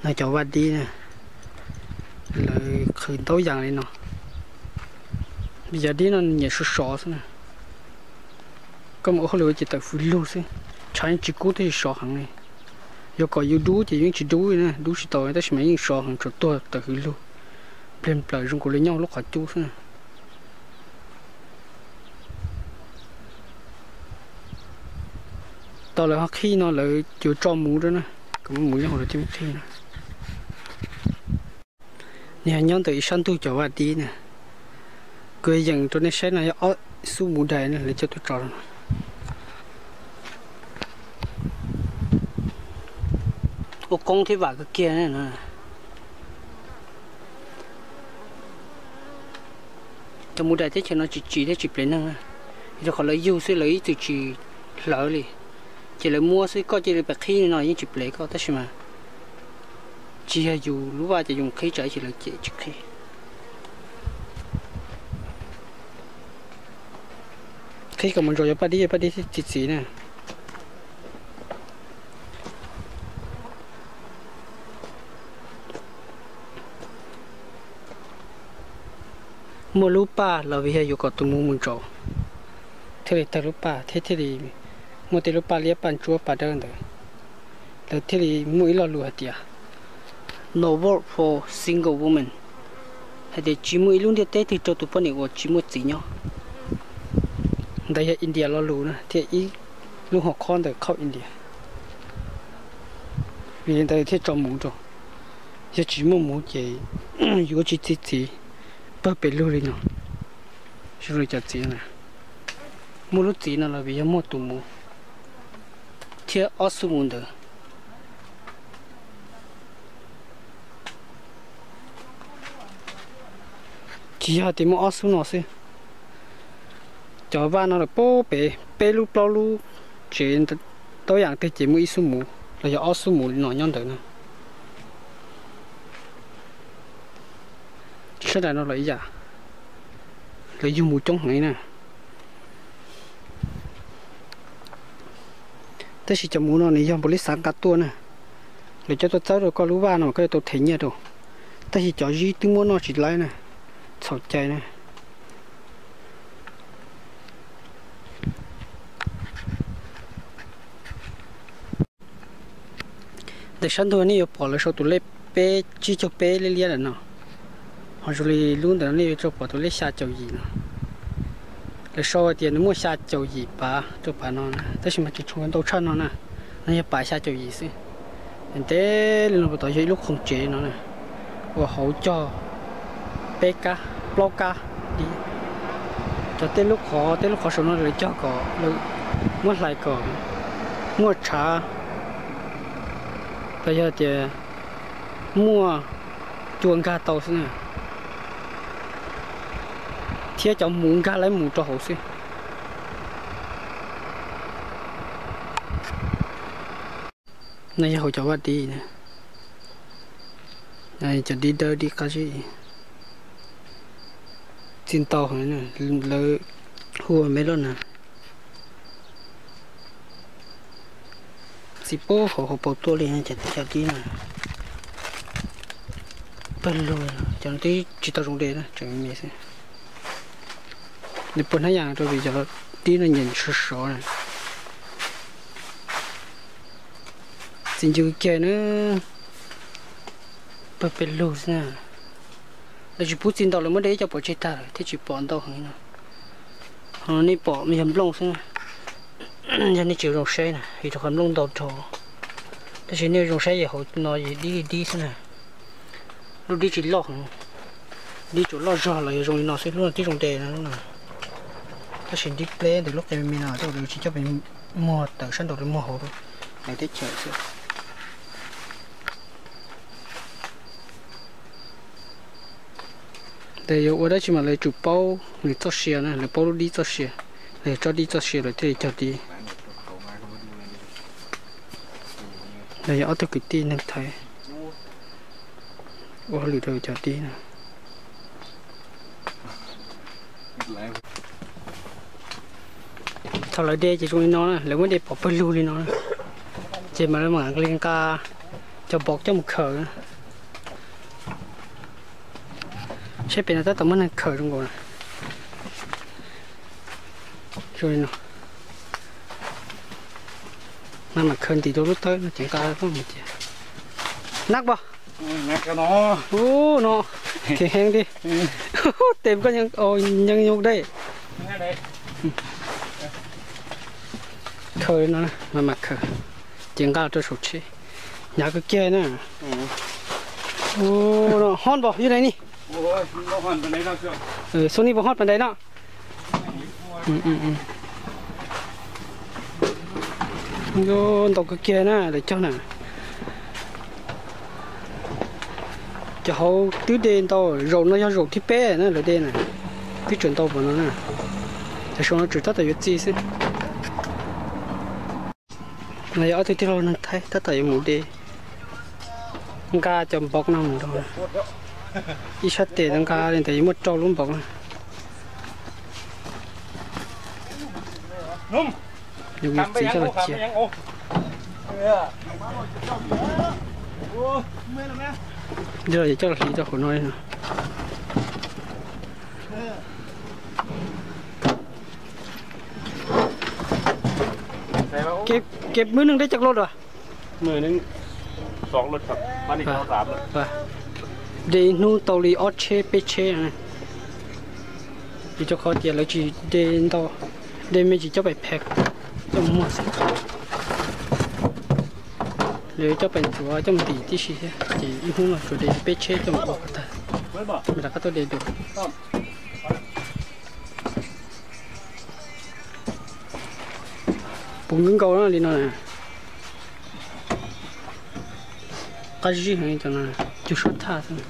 No cov vaj dib na, lawv qhwv ntaub yas li no. Vim yog dib no nyiam sov sov xwb na. Koj mus ua hauj lwm ces tawm hws lug xwb. Tshav yeej tsis kub tab sis sov heev li. Yuav kom yus dub ces yeej tsis dub li na, dub tsis tau tab sis mas yeej sov heev, tsam tuag tawm hws lug, npliag nplaws zoo nkaus li nyob lub qhov cub xwb na. Tau lawv ho qhib no lawv yuav tso muv rau na, kom muaj muv nyob hauv lawv thiaj muaj qhib na. Nws yog nyob ntawm ib sab ntug cov vaj dib na. Kuv yees rau nej saib no yog ob xub muv dais na, lawv coj tuaj tso no. Ua qoob thiab vam kawg kiag na. Cov muv dais teb chaws no tsis tsim thiab tsis plev neeg na, rau qhov lawv yug xwb lawv ib txwm tsis hlawv li, ces lawv muab xwb, koj cia li pais qhib li no yeej tsis plev koj tab sis mas tsis yog yus lub vaj ces yus qhib tsam ib chim lawv cem tsis qhib. Qhib kom mus ntsaum cov paj dib, paj dib thiaj txi txiv na. Muaj lub paj los vim yog yuav kom tus muv mus ntsaum, thiaj li tawg lub paj thiab thiaj li muaj tej lub paj liab paj ntsuab paj dawb ntawd. Lawv thiaj li muaj ib lo lus hais tias no work for single woman, hais tias tsis muaj ib lub ntiaj teb twg rau tus poj niam uas tsis muaj txiv nyob. Ntawd yog India lo lus na, thiab ib lub hom khob ntawm qhov India. Vim li ntawd thiaj tso muv rau. Yog tsis muaj muv ces yuav tsis txi txiv pawg pes lug li no. Zoo li cov txiv na, muaj lub txiv no los vim yog muaj tus muv thiab ob xub muv ntawd. Tsis yog tias muaj ob xub no xwb, cov vaj no lawm pem peb lub plaub lub tsev ntaub yas twg ces muaj ib xub muv los yog ob xub muv li no nyob ntawd na. Sab nraud no los ib yam, lawv yug muv coob heev li na. Tab sis cov muv no nws yog npaum li xav nqa tuaj na, lawv coj tuaj txawb rau koj lub vaj no mas koj yuav tau them nyiaj rau. Tab sis cov zib twb muab noj tsis laib na, txhaum cai na. Ntawm sab ntug nej yuav pom lawv sau tus lej peb tsib caug peb liab liab lawm no, ho zoo li lub ntawm no nej yuav tau pom tus lej xya caum yim no. Lawv sau hais tias nws muaj xya caum yim pav rau pav no na, tab sis mas tsis tshua ntau tshaj no na, no yog pav xya caum yim xwb. Ntev li no puas tau yog ib lub khoom tsev no na, uas hauv cog peb kab plaub kab dib. Cov tej lub qhov tej lub qhov saum no lawv cog kom lawv muab hlais kom muaj tshav, los yog tias muaj cua nkag tau xwb na, thiab cov muv nkag laib mus rau hauv xwb. No yog hauv cov vaj dib na, cov dib dawb dib qab zib, txi ntau heev, lawv hu ua melon na. Txi puag hauv hauv paus tuaj li ces cov dib no pawg lug, cov no twb tsis tau zoo de na, tseem me me xwb. Nws puas hnab yas rau vim cov dib no nyiam sov sov na. Txi ncw kiag na, pawg pes lug xwb na. Lawv tsis pub txi ntau, lawv muab de ib co pov tseg tag lawm thiaj tsis pom ntau heev no. Ho nej pom yog nplooj xwb, yog nej tsis zoo saib na, vim rau qhov nplooj ntau dhau. Tab sis nej zoo saib yog hauv no yog dib li dib xwb na. Lub dib tsis loj heev, dib tsuas loj zog los yog zoo li no xwb, lub no twb zoo de no. Tab sis dib pleb ntawm lub qe me me no, lawv tsis coj pes muag tawm sab nraud, lawv muag hauv lawv teb chaws xwb. Tes yuav ua dab tsi mas lawv tsum paub nws txoj sia na, lawv paub lub dib txoj sia, lawv tso dib txoj sia lawv thiaj li cog dib. Lawv yog ob tug kwv tij neeg Thaib ua hauj lwm rau cov dib no. Thaum lawv de ces zoo li no na, lawv muab de pov pawg lug li no na, ces mas lawv mam li nqa Cov npov coj mus khaws. Saib pem no tab tom muaj neeg khaws zoo nkaus na. Zoo li no. Mas mam khaws ntim rau lub tawb no ces nqa tuaj mus cia. Nab pob. Ub no, kheev heev li. Tes koj nyeej nyuj dej. Khaws no, mas mam khaws ces nqa rau saum tsheb. Hnyav kawg kiag na. Ub no, hot npaum yog li ne. Xub ni puas hot pas ntais no? Ntau kawg kiag na lawv cog na. Cov hauv twb de ntau, zaum no yog zaum thib peb na lawv de na. Twb tseem ntau npaum no na. Cov saum no tseem tab tom yuav txi xwb. No yog ob tug tij laug neeg Thaib tab tom yuav mus de, nqa cov npov no mus rau. Ib sab tes nqa li ntawd yuav muaj rau lub npov na. Yuav txiv coj los cia. Yog yuav coj los hliv rau hauv no li no. Kev, kev muaj neeg deb cov loj dua? De ib hnub tau li ob tsheb peb tsheb. Vim rau qhov tias lawv tsis de ntau, de me ntsis coj pem phev, coj mus muag xwb. Lawv coj pem ntxuav coj mus ntim tib si thiab ces ib hnub no tsuas de peb tsheb coj mus ua kom tag, rov qab tuaj de dua. Puv nkaus nkaus li no. Qab zib heev cov no, cug suab thaj xwb.